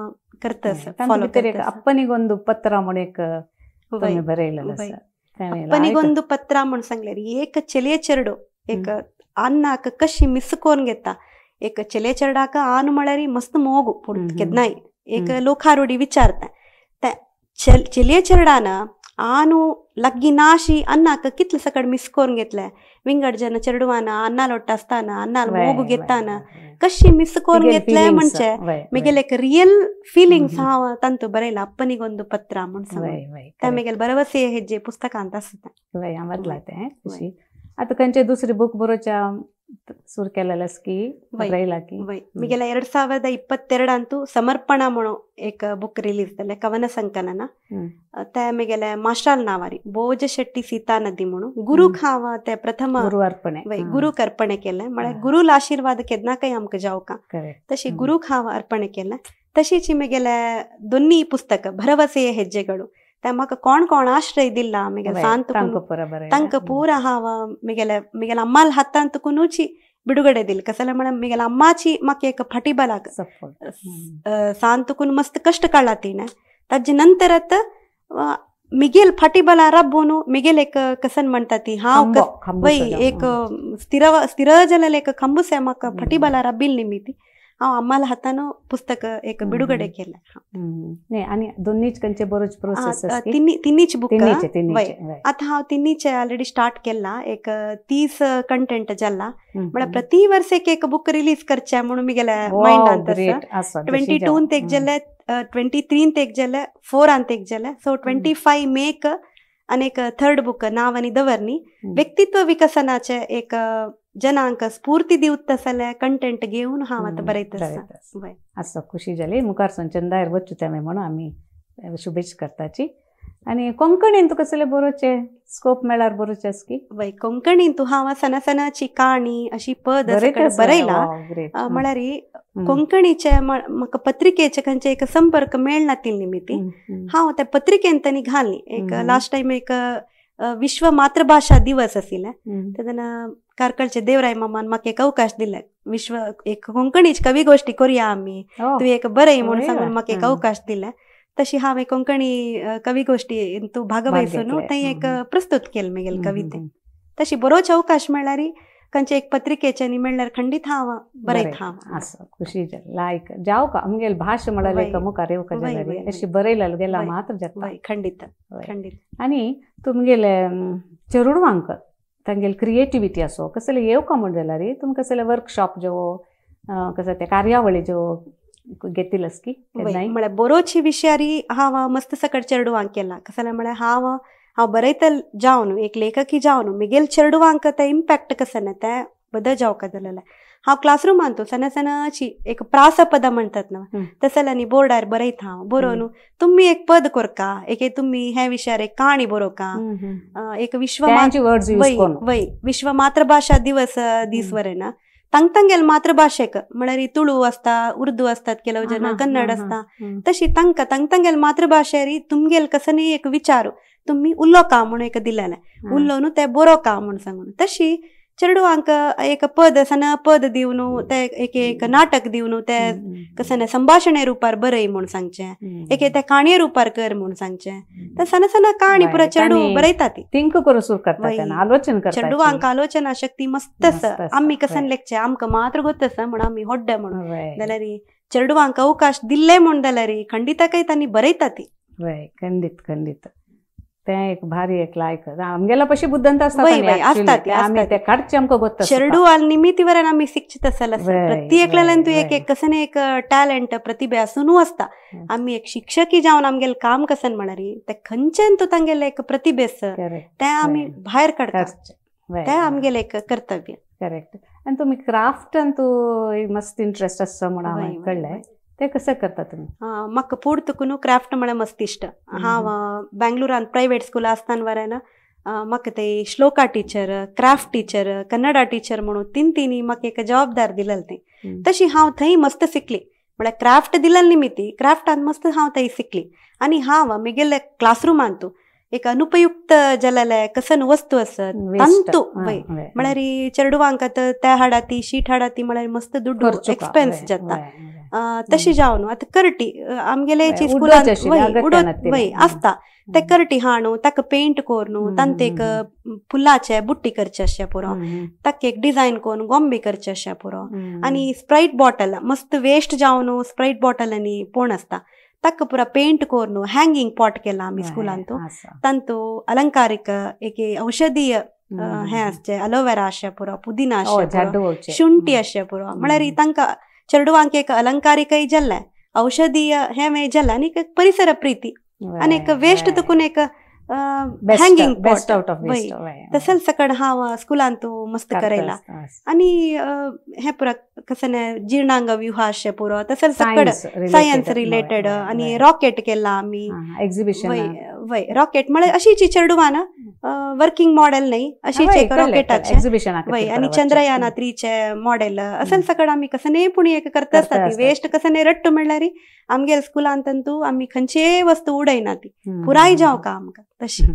करता फॉलो करता. ಅಪ್ಪನಿಗೊಂದು ಪತ್ರ म्हूण एक बरयलेलें आसा. ಅಪ್ಪನಿಗೊಂದು ಪತ್ರ म्हूण सांगल्यार एक चलये चेडो एक अन्नाक कशी मिस करून घेता. एक चले चेरडाक आन म्हळ्यार मस्त मोग पूण केन्नाय एक लोकारूढी विचारता त्या चलये चेरडान आनु लग्गी नाशी अन्नाक कितले सकड मिस करून घेतले विंगड जन चेडवान अन्नाल ಒಟ್ಟು आसताना अन्नाल मोगु घेताना कशी मिस करून घेतले म्हणजे मिगेल एक रियल फिलिंग्स हांव तांतू बरयला ಅಪ್ಪನಿಗೊಂದು ಪತ್ರ म्हूण सांगून त्या मिगेल भरवसे हेजे पुस्तकांत आसता. हांव वाचलां तें. आतां खंयचे दुसरी बूक बरोवच्या सुरू केलेलें की बरयला की? मिगेला 2022 ಸಮರ್ಪಣ म्हणून एक बुक रिलीज जालें कवन संकलना. ते मिगेले मास्टराल नांवारी भोज शेट्टी सीता नदी म्हणून गुरूक हांव ते प्रथम गुरू अर्पणे गुरूक अर्पणे केलें. म्हळ्यार गुरूल आशिर्वाद केन्ना काय आमकां जावका तशी गुरूक हांव अर्पणे केलें. तशीच मेगेले दोन्ही पुस्तक भरवसेಯ ಹೆಜ್ಜೆಗಳು ते म्हाका कोण कोण आश्रय दिला मेगेले सांत तांकां पूरा हांव मेगेले मेगेले अम्माल हातान तुकुनूची बिಡುಗಡೆ दिल कसले म्हळ्यार मेगेले अम्माची म्हाका एक फाटीबलाक सांतुकून मस्त कष्ट काडला तिणें ताजे नंतर आतां मिगेल फाटीबला राबोवन मिगेल एक कसन म्हणटा ती हांव वय एक स्थिर स्थिर जालेले एक खंबूस म्हाका फाटीबला राबिल निमिती हांव अम्माल हातान पुस्तक एक बिಡುगಡೆ केलें. नाही आणि दोन्हीच कंचे बरोच प्रोसेस तिन्हीच बुक वय आतां हांव तिन्हीचे ऑलरेडी स्टार्ट केला एक 30 कंटेंट जाला म्हळ्यार प्रति वर्स एक एक बुक रिलीज करचे म्हणून मिगेले मायंडांत आसा. 22 एक जालें, 23 एक जालें, 4 एक जालें. सो 25 मेक आनी एक थर्ड बुक नांव आनी दवरनी व्यक्तित्व विकसनाचे एक जनांक स्फूर्ती दिवत जाल्यार कंटेंट घेवन हांव आतां बरयत आसा. आसा खुशी जाली मुखार संचंदायर वचू तें म्हणून आमी शुभेच्छा करताची. आनी कोंकणीन तुका कसले बरोवचे स्कोप मेळ्ळ्यार बरोवचें आसा की? वय कोंकणीन तूं हांव सना सनाची काणी अशी पद बरयला म्हळ्यार कोंकणीचे म्हाका पत्रिकेचे खंयचे एक संपर्क मेळना ती निमिती हांव त्या पत्रिकेन तांणी घाली. एक लास्ट टायम एक विश्व मातृभाषा दिवस आशिल्ले तेन्ना कार्कळचे देवराय मामान म्हाका एक अवकाश दिले विश्व एक कोंकणीची कवी गोष्टी करुया आमी तूं एक बरय म्हणून सांगून म्हाका एक अवकाश दिले. तशी हांवें कोंकणी कवी गोष्टी तूं भागवयसून थंय एक प्रस्तुत केले मेगेले कविते. तशी बरोच अवकाश मेळ्ळ्यार खंयचे एक पत्रिकेचे न्ही मेळ्ळ्यार खंडीत हांव बरयत हांव. आसा खुशी जाली लायक जावं का आमगेले भाशा म्हळ्यार एक मुखार येवका जाल्यार अशी बरयल्यार गेला मात्र जाता. खंडीत खंडीत. आनी तुमगेले चेडवांक तांगेली क्रिएटिविटी आसो कसले येवका म्हण जाल्यार तुमी कसले वर्कशॉप ज्यो कसले ते कार्यावळी ज्यो घेतिल्लें की? म्हळ्यार बरोचशी विशयारी हांव मस्त सकट चेडवांक केला. कसले म्हळ्यार हांव हांव बरयतल जावन एक लेखकी जावन मिगेल चेडवांक ते इम्पॅक्ट कसं ना ते बदल जावका जालेलें. हांव क्लासरुमांत सना सनाची एक प्रासपदां म्हणतात ना तसल्यांनी बोर्डार बरयत हांव बरोवन तुमी एक पद कोरका एक तुमी हे विशयार एक काणी बरोवका एक विश्व वय विश्व मातृभाषा दिवस दीस वरेना तांक तांगेल मातृभाशेक म्हळ्यार तुळू आसता, उर्दू आसतात केलव जन, कन्नड आसता तशी तांकां तांक तांगेल मातृभाशेरी तुमगेल कसनी एक विचार तुमी उलोवका म्हणून एक दिलेलें उलोवन ते बरोवका म्हणून सांगून तशी चेडवांक एक पद सना पद दिवन ते एक एक नाटक दिवन ते कसं संभाषणे रुपार बरय म्हूण सांगचें एक ते काणये रुपार कर म्हूण सांगचें ते सना सना काणी पुरा चेडू बरयता ती थिंक करूं सुरू करता आलोचन करता. चेडवांक आलोचना शक्ती मस्त आसा. आमी कसन लेखचें आमकां मात्र गोत आसा म्हूण आमी होड्डे म्हणून जाल्यार चेडवांक अवकाश दिल्ले म्हूण जाल्यार खंडिताकय तांणी बरयता ती. वय खंडीत खंडीत तें एक भारी एक लायक आमगेला पशी बुद्दंत आसता आमी ते काडचे आमकां गोत्ता. चेडू आनी निमितीवरान आमी शिक्षित आसले प्रत्येकल्यान तूं एक एक कसन एक टॅलंट प्रतिभे आसून आसता. आमी एक शिक्षकी जावन आमगेले काम कसन म्हळ्यार ते खंयच्यान तूं तांगेले एक प्रतिभे आसा तें आमी भायर काडटा तें आमगेलें एक कर्तव्य. करेक्ट. आनी तुमी क्राफ्टान तूं मस्त इंट्रस्ट आसा म्हणून हांवें कळ्ळें ते कशें करता तुमी? म्हाका पूड तुकून क्राफ्ट म्हळ्यार मस्त इश्ट. हांव बेंगलोरांत प्रायवेट स्कुला आसतना वरेन म्हाका ते shloka teacher, craft teacher, Kannada teacher म्हणून तीन तिनी म्हाका एक जबाबदार दिलेलें तें. तशी हांव थंय मस्त शिकली म्हळ्यार क्राफ्ट दिलेलें निमिती क्राफ्टान मस्त हांव थंय शिकली. आनी हांव म्हगेले क्लासरुमांत एक अनुपयुक्त जालेले कसन वस्तू आसत तांतू वय म्हळ्यार चेडवांक आतां ते हाडा ती शीट हाडा ती म्हळ्यार मस्त दुड्डू एक्सपेन्स जाता. तशी जावन आतां करटी आमगेले स्कुलांत वय आसता ते करटी हाणू ताका पेंट करून तांत एक फुलाचे बुट्टी करचे अशें पुरो ताका एक डिजायन करून गोंबी करचे अशें पुरो. आनी स्प्रायट बॉटल मस्त वेस्ट जावन स्प्रायट बॉटल आनी पोण आसता ताका पुरा पेंट करून हँगिंग पॉट केला आमी स्कुलांत तांतू अलंकारीक एक औषधीय हें आसचें अलोवेरा अशें पुरो, पुदिना अशें पुरो, शुंठी अशें पुरो म्हळ्यार तांकां चेडवांक एक अलंकारीकय जाल्लें औषधीय हें जालें आनी एक परिसर प्रिती आनी एक वेस्ट तुकून एक हँगिंग पॉट वय तसंच सकड हांव स्कुलांत मस्त करयला. आनी हें पुरा कसं जीर्णांग व्यूह अशें पुरो तसं सकड सायन्स रिलेटेड आनी रॉकेट केला आमी एक्झिबिशन वय रॉकेट म्हळ्यार अशीच चेडवान वर्किंग मॉडेल नाही अशीच एक रॉकेटाचे एक्झिबिशन वय आनी चंद्रयान 3चे मॉडेल असेल सकड आमी कसं नाही पुणी एक करता आसता ती वेस्ट कसं नाही रट्टू म्हणल्यार आमगेल स्कुलान तंतू आमी खंयचेय वस्तू उडयना ती पुराय जावं का आमकां तशी.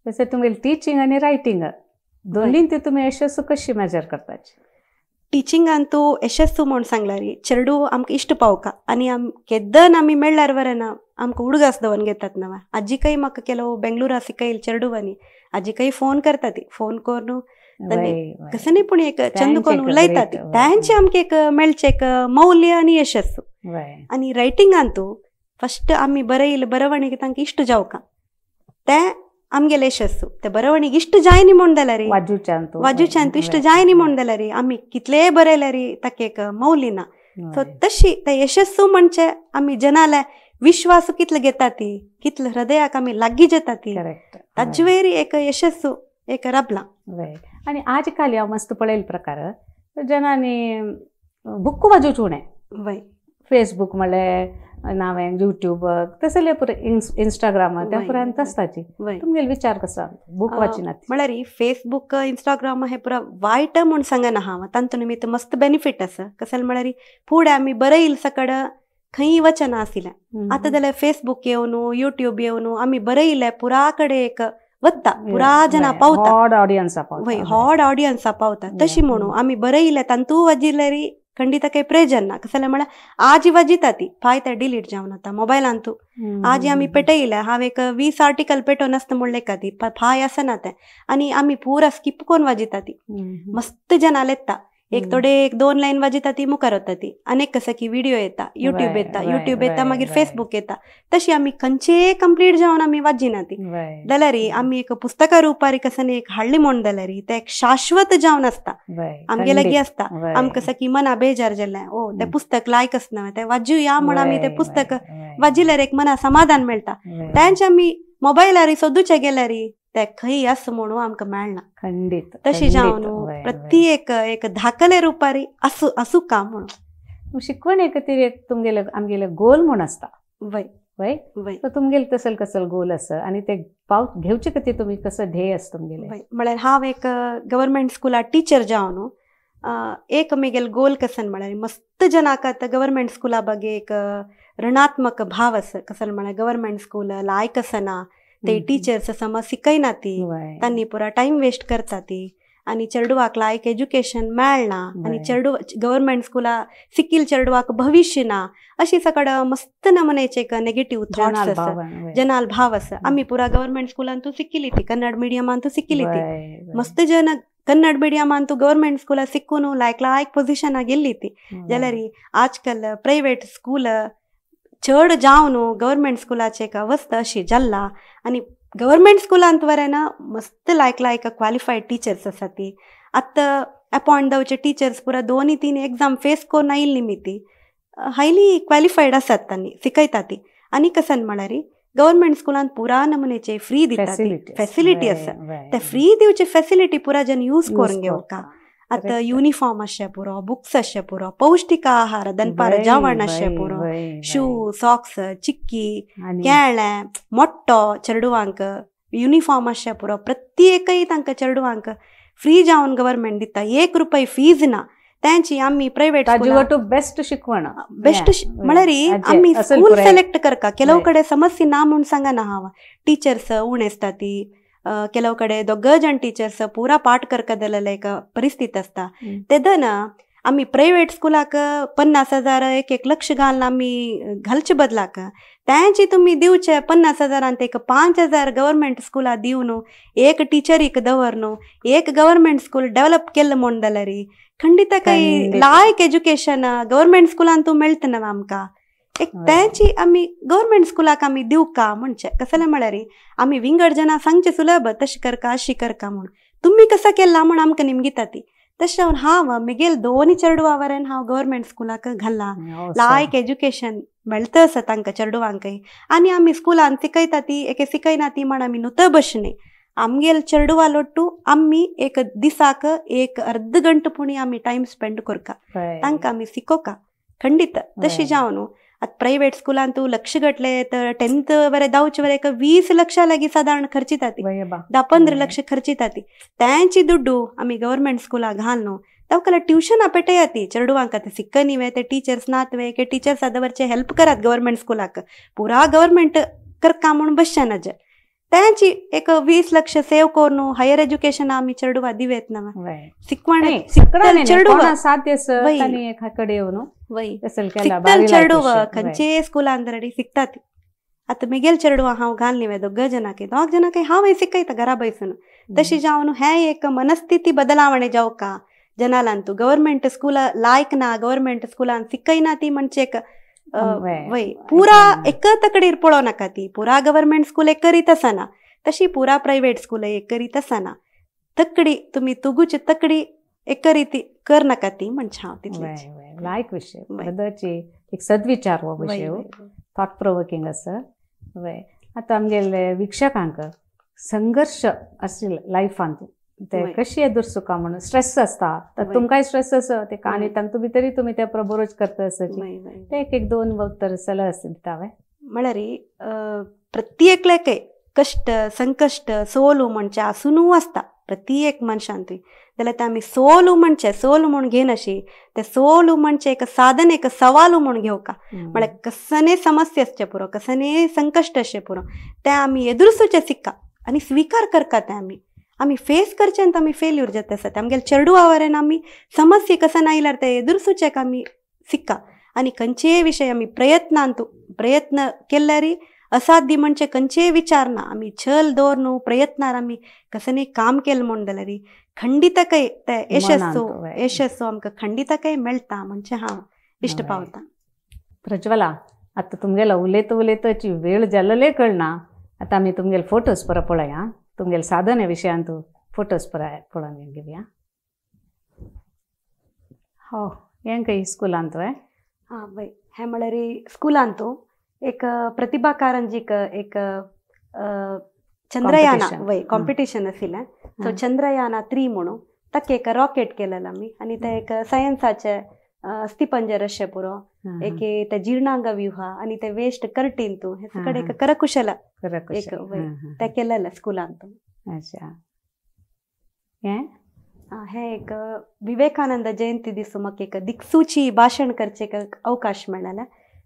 तशें तुमगेली टिचींग आनी रायटिंग दोन्ही ते तुमी यशस्सू कशी मेजर करताची? टिचिंगान तूं यशस्सू म्हूण सांगल्यार चेडू आमकां इश्ट पावका आनी आम केदन आमी मेळ्ळ्यार बरें ना आमकां उडगास दवरून घेतात ना. आजीकय म्हाका केलो बेंगलोरा शिकयल चेडूवांनी आजीकय फोन करता ती फोन करून कसं नाही पूण एक चंद कोण उलयता ती तांचे आमकां एक मेळचें एक मौल्य आनी यशस्सू. आनी रायटिंगान तूं फस्ट आमी बरयल बरवणीक तांकां इश्ट जावका तें आमगेले यशस्सू. ते बरवणीक इश्ट जायनी म्हूण जाल्यार वाजूच्यान तूं इश्ट जायनी म्हूण जाल्यार आमी कितलेय बरयल्यार ताका एक मौल्य ना. सो तशी ते यशस्सू म्हणजे आमी जनाले विश्वास कितले घेता ती कितले हृदयाक आमी लागीं जाता ती ताजे वयर एक यशस्सू एक राबला. आनी आज काल हांव मस्त पळयल प्रकार जनांनी बुक्कू वाजूच उणें वय फेसबूक म्हणलें नावें युट्यूब तसले पुरो इंस्टाग्राम त्या पुराय आसताची. तुमगेले विचार कसो बूक वाचिनात? म्हळ्यार फेसबूक इंस्टाग्राम हे पुरा वायट म्हूण सांगना हांव, तांतून निमित्त मस्त बेनिफीट आसा. कशें म्हळ्यार फुडें आमी बरयल सकड खंय वचना आशिल्लें आतां जाल्यार फेसबूक येवन युट्यूब येवन आमी बरयले पुरा कडेन एक वता पुरा जना पावता वय हॉड ऑडियन्सा पावता. तशी म्हणून आमी बरयले तांतू वाजिल्यार खंडित काही प्रयोजन ना. कसं म्हळ्यार आज वाजिता ती फाय ते डिलीट जावन आता मोबायलान तूं आज आमी पेटयले हांव एक 20 आर्टिकल पेटोवन आसता म्हणलें का ती फाय आसना तें आनी आमी पुरा स्किप करून वाजिता ती मस्त जनां येता एक थोडे एक 2 लायन वाजिता ती मुखार वता ती आनी कसं की व्हिडिओ येता युट्यूब येता युट्यूब येता मागीर फेसबूक येता. तशी आमी खंयचेय कंप्लीट जावन आमी वाजिना ती जाल्यार आमी एक पुस्तका रुपारी कसं एक हाडली म्हूण जाल्यार ते एक शाश्वत जावन आसता आमगे लागीं आसता. आमकां कसं की मना बेजार जालें ओ तें पुस्तक लायक आसना तें वाजुया म्हूण आमी तें पुस्तक वाजिल्यार एक मना समाधान मेळटा. तेंचे आमी मोबायलार सोदूचे गेल्यार ते खंय आस म्हणून आमकां मेळना. खंडीत तशी जावन प्रत्येक एक धाकले रुपारी आसू आसू का म्हणून शिकवणे खातीर एक तुमगेले आमगेले गोल म्हूण आसता वय वय वय तुमगेले तसल कसल गोल आसा आनी ते पाव घेवचे खातीर तुमी कसो ध्येय आसा तुमगेले? म्हळ्यार हांव एक गव्हर्मेंट स्कुला टिचर जावन एक म्हगेले गोल कसन म्हळ्यार मस्त जनाक आतां गव्हर्मेंट स्कुला बागे एक ऋणात्मक भाव आसा. कसल म्हळ्यार गव्हर्मेंट स्कूल लायक आसना ते टिचर्स समज शिकयना ती तांणी पुरा टायम वेस्ट करता ती आनी चेडवाक लायक एज्युकेशन मेळना आनी चेडू गव्हर्मेंट स्कुला शिकील चेडवाक भविश्य ना अशी सकड मस्त नमुनेचे एक नेगेटीव थॉट्स आसा जनाल भाव आसा. आमी पुरा गव्हर्मेंट स्कुलान तूं शिकिली ती कन्नड मिडियमान तूं शिकिली ती मस्त जन कन्नड मिडियमान तूं गव्हर्मेंट स्कुला शिकून लायक लायक पोजिशना गेल्ली ती जाल्यार आजकाल प्रायवेट स्कूल चड जावन गव्हर्मेंट स्कुलाचे एक अवस्था अशी जाल्ला आनी गव्हर्मेंट स्कुलांत बरें ना मस्त लायक लायक क्वालिफायड टिचर्स आसा ती आतां अपॉयंट जावचे टिचर्स पुरा 2-3 एक्झाम फेस करून आयिल्ली न्ही ती हायली क्वालिफायड आसात तांणी शिकयता ती. आनी कसन म्हळ्यार गव्हर्मेंट स्कुलांत पुरा नमुनेचे फ्री दिता फॅसिलिटी आसा ते फ्री दिवचे फॅसिलिटी पुरा जन यूज करून घेवका. आतां युनिफॉर्म आसचें पुरो बुक्स आसचें पुरो पौश्टीक आहार दनपार जेवण आसचें पुरो शू सॉक्स चिक्की केळें मोट्टो चेडवांक युनिफॉर्म आसचें पुरो प्रत्येकय तांकां चेडवांक फ्री जावन गव्हर्मेंट दिता 1 रुपय फीज ना. तेंची आमी प्रायवेट बेस्ट शिकवण बेस्ट म्हळ्यार आमी स्कूल सिलेक्ट करका. ಕೆಲವು कडेन समस्या ना म्हूण सांगना हांव टिचर्स उणें आसता ती ಕೆಲವು कडेन दोग जाण टिचर्स पुरा पाठ करका जाल्यार एक परिस्थिती आसता तेदना आमी प्रायवेट स्कुलाक 50,000 1-1 लक्ष घालून आमी घालचे बदलाक तेंची तुमी दिवचे 50,000 एक 5,000 गव्हर्मेंट स्कुला दिवन एक टिचरीक दवर न्हू एक गव्हर्मेंट स्कूल डेव्हलप केल्लें म्हूण जाल्यार खंडीत काही लायक एज्युकेशन गव्हर्मेंट स्कुलान तूं मेळटा आमकां. एक तेंची आमी गव्हर्मेंट स्कुलाक आमी दिवका म्हणचे कसलें म्हळ्यार आमी विंगड जाणां सांगचें सुलभ तशें करका अशी करका म्हूण तुमी कसो केला म्हूण आमकां निमगिता ती. तशें हांव म्हगेल दोनी चेडवां वरेन हांव गव्हर्मेंट स्कुलाक घाल्लां लायक एज्युकेशन मेळटा आसा तांकां चेडवांकय आनी आमी स्कुलान शिकयता ती एके शिकयना ती म्हण आमी नुत बशने आमगेल चेडवा लोट्टू आमी एक दिसाक एक अर्द गंटो पुणी आमी टायम स्पेंड करका, तांकां आमी शिकोवका खंडीत. तशी जावन न्हू आतां प्रायवेट स्कुलान तूं लक्ष घटले तर 10th वरे 10 वरे 20 लक्षा लागीं सादारण खर्चिता ती, 10-15 लक्ष खर्चिता ती. त्यांची दुड्डू आमी गव्हर्मेंट स्कुलाक घाल न्हू, तांकां ट्युशनां पेटया ती चेडवांक आतां सिक्कनी वे ते टिचर्स नात वे के टिचर्स आतां हेल्प करात गव्हर्मेंट स्कुलाक, पुरा गव्हर्मेंट करका म्हूण बसचे ना जे. त्यांची एक 20 लक्ष सेव करून हायर एज्युकेशन आमी चेडवा दिवेत ना शिकवण चेडवा साध्य एकाकडे येवन सिक्तल चेडव खंयचेय स्कुलान दरडी शिकतात. आतां मेगेल चेडवा हांव घालनी वे दोग जणांक, दोग जणांक हांव शिकयता घरा बैसून. तशी जावन हें एक मनस्थिती बदलावणे जावका जनालान तूं गव्हर्मेंट स्कुला लायक ना, गव्हर्मेंट स्कुलान शिकयना ती म्हणजे एक वय पुरा एक तकडीर पळोवं नाका ती, पुरा गव्हर्मेंट स्कूल एक करीत आसना तशी पुरा प्रायवेट स्कूल एक करीत आसना. तकडी तुमी तुगूची तकडी एक रीती कर नाका ती म्हणजे हांव तितलें. लायक विशय बदची एक सद्विचार हो विशय, थॉट प्रोवोकिंग आसा. वय आतां आमगेले वीक्षकांक संघर्ष आशिल्ले लायफांत ते कशी एदुरसुका म्हणून स्ट्रेस आसता, तर तुमकांय स्ट्रेस आसा ते काणी तांतू भितरी तुमी ते प्रबोरोच करता आसची, ते एक एक दोन उत्तर सलह दिता वे. म्हळ्यार प्रत्येकल्याकय कश्ट संकश्ट सोलू म्हणचे आसुनू आसता प्रत्येक मनशांतूय, जाल्यार ते आमी सोलू म्हणचे सोलू म्हूण घेनाशी, ते सोलू म्हणचे एक साधन एक सवालू म्हूण घेवका. म्हळ्यार कसने समस्या आसचे पुरो, कसने संकश्ट आसचे पुरो, ते आमी एदुरसुचे सिक्का आनी स्विकार करका. ते आमी आमी फेस करचे आमी फेल्यूर जाता आसा. आमगेले चेडवा वरेन आमी समस्या कसन आयल्यार ते एदुरसुचेक आमी सिक्का आनी खंयचेय विशय आमी प्रयत्नांतू प्रयत्न केल्यारी असाध्य म्हणजे खंयचेय विचार ना, आमी छल दवर न्हू प्रयत्नार आमी कसने काम केलें म्हूण जाल्यार खंडितकय ते यशस्सो यशस्सो आमकां खंडितकय मेळटा म्हणजे हांव इश्ट पावता. प्रज्वला आतां तुमगेलो उलयता उलयताची वेळ जाल्ले कळना. आतां आमी तुमगेले फोटोज परत पळया, तुमगेले साधने विशयांत फोटोज परत पळोवन घेवया. हो हें खंय स्कुलांत वय? आं वय, हें म्हळ्यार स्कुलांत एक प्रतिभा कारंजीक एक चंद्रयान वय कॉम्पिटिशन आशिल्लें. सो चंद्रयान 3 म्हणून ताका एक रॉकेट केलेलें आमी आनी ते एक सायन्साचे अस्थिपंजर अशें पुरो, एक ते जीर्णांग व्यूह आनी ते वेस्ट कर्टीन तूं हे सगळें एक करकुशल एक वय ते केलेलें स्कुलांत. अच्छा, हें हें एक विवेकानंद जयंती दिसा म्हाका एक दिक्सूची भाशण करचें एक अवकाश मेळ्ळें.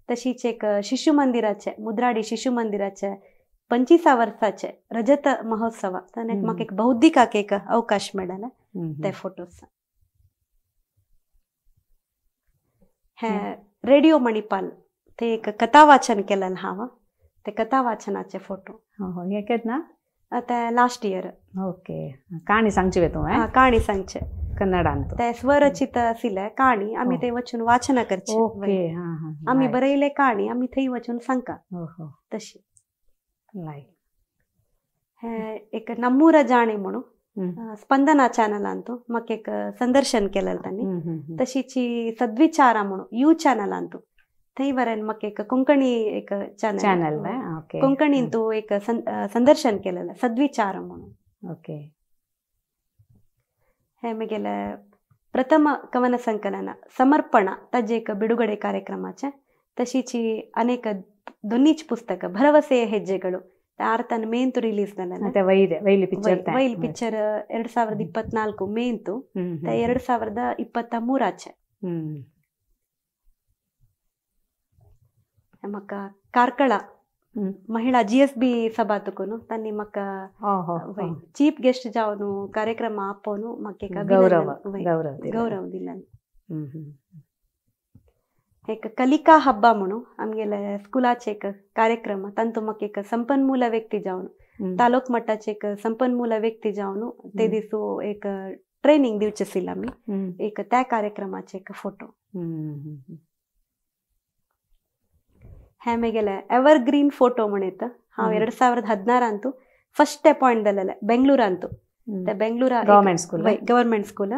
तशीच एक शिशु मंदिराचे मुद्राडी शिशु मंदिराचे 25 वर्साचे रजत महोत्सव म्हाका एक बौद्धिकाक एक अवकाश मेळ्ळें ते फोटोज. हे रेडिओ मणिपाल ते एक कथा वाचन केलें हांव, ते कथा वाचनाचे फोटो. हे केन्ना? ते लास्ट इयर. ओके, काणी सांगची वे तुवें? काणी सांगचे कन्नडांत ते स्वरचित आशिल्ले काणी आमी थंय वचून वाचना करचे. आमी बरयले काणी आमी थंय वचून सांगका तशी. हे एक नम्मूर जाणे म्हणून स्पंदना चॅनलांत म्हाका एक संदर्शन केलें तांणी. तशीची सद्विचारा म्हणून you चॅनलांत थंय वरेन म्हाका एक कोंकणी एक चॅनल कोंकणींतू एक संदर्शन केलेलें सद्विचार म्हणून. ओके, हे म्हगेले प्रथम कवन संकलन समर्पण ताजे एक बिಡುಗಡೆ ಕಾರ್ಯಕ್ರಮಾಚೆ. तशीची अनेक दोन्हीच पुस्तक ಭರವಸೆಯ ಹೆಜ್ಜೆಗಳು ಆರ್ತನ ಮೇಂತು ರಿಲೀಸ್ ವೈಲ್ ಪಿಕ್ಚರ್ 2024 ಮೇಂತು 2023 ಆಚೆ. ಮಕ್ಕ ಕಾರ್ಕಳ ಮಹಿಳಾ GSB ಸಭಾತುಕುನು ತನ್ನಿ ಮಕ್ಕ ಚೀಫ್ ಗೆಸ್ಟ್ ಜಾವನು ಕಾರ್ಯಕ್ರಮ ಆಪೋನು ಮಕ್ಕೆ ಗೌರವ ಗೌರವದಿಲ್ಲ. एक ಕಲಿಕಾ ಹಬ್ಬ म्हणून आमगेले स्कुलाचे एक कार्यक्रम तांतू म्हाका एक संपन्मूल व्यक्ती जावन तालुक मट्टाचे एक संपन्मूल व्यक्ती जावन ते दिसू एक ट्रेनिंग दिवचे आशिल्लें आमी एक त्या कार्यक्रमाचे एक फोटो. हे म्हगेले एवरग्रीन फोटो म्हण येता. हांव 2016 फस्ट अपॉयंट जालेलें बेंगळुरांतू. ते बेंगळुरा गव्हर्मेंट स्कूल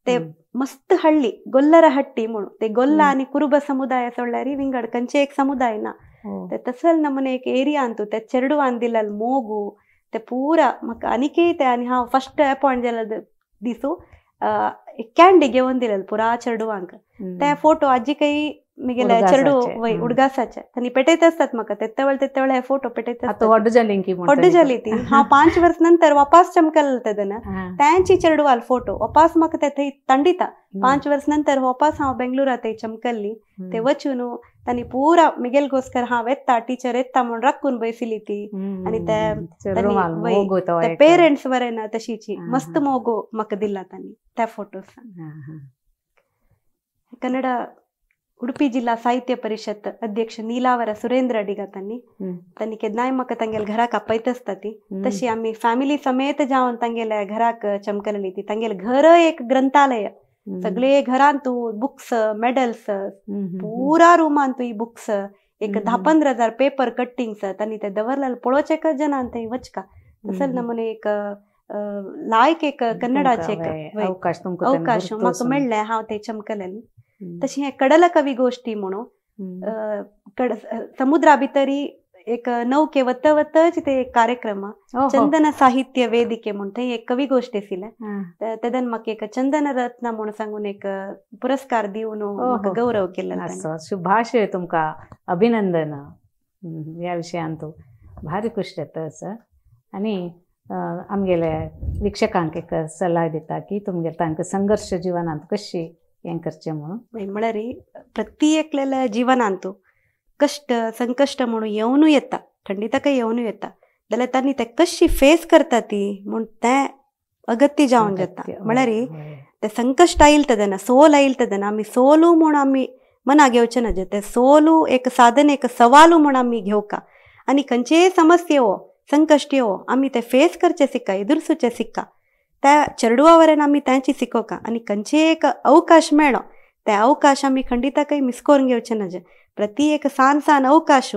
ते मस्त हಳ್ಳಿ ಗೊಲ್ಲರಹಟ್ಟಿ म्हणून ते ಗೊಲ್ಲ आणि ಕುರುಬ ಸಮುದಾಯ ಸೊಳ್ಳಾರಿ ವಿಂಗಡ್ ಕಂಚೆ एक समुदाय ना ते तसल नमूने एक एरिया अंतु ते चेरडुवान दिलल मोगು ते पुरा म्हाका आनीकय ते आनी हांव फस्ट अपॉयंट जाल्या दिसू कॅन्डी घेवन दिलेले पुरा चेडवांक. ते फोटो आजीकय मिगेले चेडू वय उडगासाचे तांणी पेटयत आसतात म्हाका तेत्ते वेळ तेत्ते वेळ हे फोटो पेटयत आसतात. व्हड जाली ती हांव 5 वर्स नंतर वापास चमकल तेन्ना तांची चेडवाल फोटो वापास म्हाका ते थंय तांडिता. 5 वर्स नंतर वापास हांव बेंगलुरा थंय चमकल्ली ते वचून तांणी पुरा मिगेल गोस्कर हांव येता टिचर येता म्हूण राखून बयसिली ती. आनी ते पेरंट्स बरें ना तशीची मस्त मोगो म्हाका दिला तांणी त्या फोटोसान. कन्नड उडुपी जिल्हा साहित्य परिषद अध्यक्ष नीलावರ सुरेंद्र अडिगा तांणी तांणी केन्नाय म्हाका तांगेल्या घराक आपयत आसता ती. तशी आमी फॅमिली समेत जावन तांगेल्या घराक चमकलेली ती. तांगेलें घर एक ग्रंथालय, सगळे घरांत बुक्स मेडल्स पुरा रुमांत ही बुक्स एक 10-15 हजार पेपर कटिंग्स तांणी ते दवरलेले पळोवचें जनान थंय वचका. तसले नमुने एक लायक एक कन्नडाचे अवकाश म्हाका मेळ्ळें हांव ते चमकलेली. तशी हे कडल कवी गोष्टी म्हणून समुद्रा भितरी एक नौके वत वतच ते एक कार्यक्रम चंदन साहित्य वेदिके म्हूण थंय एक कवी गोष्टी आशिल्लें. तेदन म्हाका एक चंदन रत्न म्हूण सांगून एक पुरस्कार दिवन म्हाका गौरव केल्लो. शुभाशय तुमकां, अभिनंदन ह्या विशयांत भारी खुश जाता असो. आनी आमगेले वीक्षकांक एक सल्ला दिता की तुमगेले तांकां संघर्श जिवनांत कशी हें करचें म्हणून. म्हळ्यार प्रति एकल्याल्या जिवनांत कश्ट संकश्ट म्हणून येवनूय येता, खंडिताकय येवनूय येता, जाल्यार तांणी ते कशी फेस करता ती म्हूण तें अगत्य जावन जाता. म्हळ्यार ते संकश्ट आयल तेन्ना सोल आयल तेन्ना आमी सोलू म्हूण आमी मना घेवचें ना, ते सोलू एक साधन एक सवालू म्हूण आमी घेवका आनी खंयचेय समस्या येवो संकश्ट येवो आमी ते फेस करचें सिक्का एदुरसूचें सिक्का त्या चेडवा वरेन आमी तांची शिकोवका. आनी खंयचेय एक अवकाश मेळ्ळो ते अवकाश आमी खंडिताकय मिस करून घेवचें ना. प्रति एक सान सान अवकाश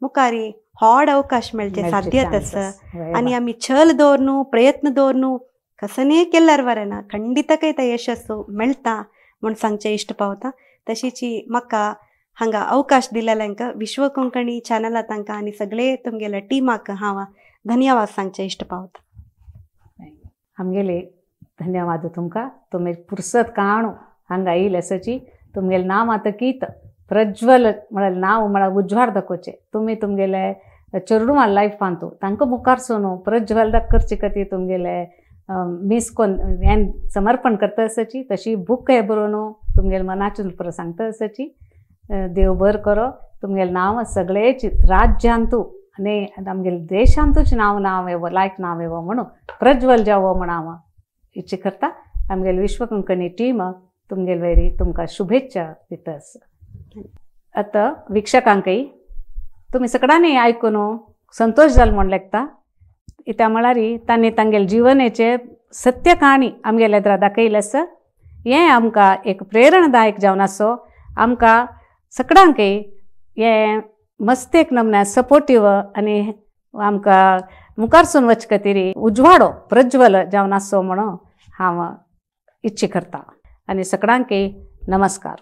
मुखारी व्हड अवकाश मेळचे साध्यत आसा. आनी आमी छल दवरनू प्रयत्न दवरनू कसनेय केल्यार बरें ना खंडिताकय ते यशस्सू मेळटा म्हूण सांगचें इश्ट पावता. तशीची म्हाका हांगा अवकाश दिलेल्यांक विश्व कोंकणी चॅनला तांकां आनी सगळे तुमगेल्या टिमाक हांव धन्यवाद सांगचें इश्ट पावता. आमगेले धन्यवाद तुमकां, तुमी पुरसत काणू हांगा येयले आसाची. तुमगेलें नांव आतां कीत प्रज्वल म्हळ्यार नांव म्हळ्यार उज्वाड दाखोवचें. तुमी तुमगेले चेडवां लायफांतू तांकां मुखार सोनू प्रज्वल करचे खातीर तुमगेले मीस कोन हें समर्पण करता आसाची. तशी बूक हे बरोवन तुमगेले मनाचून परत सांगता आसाची. देव बर करो तुमगेलें नांव सगळेच राज्यांतू आनी आमगेले देशांतूच नांव नांव येवो लायक नांव येवो म्हणून प्रज्वल जावो म्हण हांव इच्छा करता. आमगेले विश्व कोंकणी टीम तुमगेले वयरी तुमकां शुभेच्छा दिता आसा. आतां वीक्षकांकय तुमी सगळ्यांनी आयकून संतोश जालो म्हूण लेखता. त्या म्हळ्यार तांणी तांगेले जिवनाचे सत्य काणी आमगेले एदरा दाखयलें आसा. हें आमकां एक प्रेरणादायक जावन आसो. आमकां सगळ्यांकय हें मस्त एक नमन्या सपोर्टीव आनी आमकां मुखारसून वच खातीर उजवाडो प्रज्वल जावन आसो म्हणून हांव इच्छा करता. आनी सगळ्यांकय नमस्कार.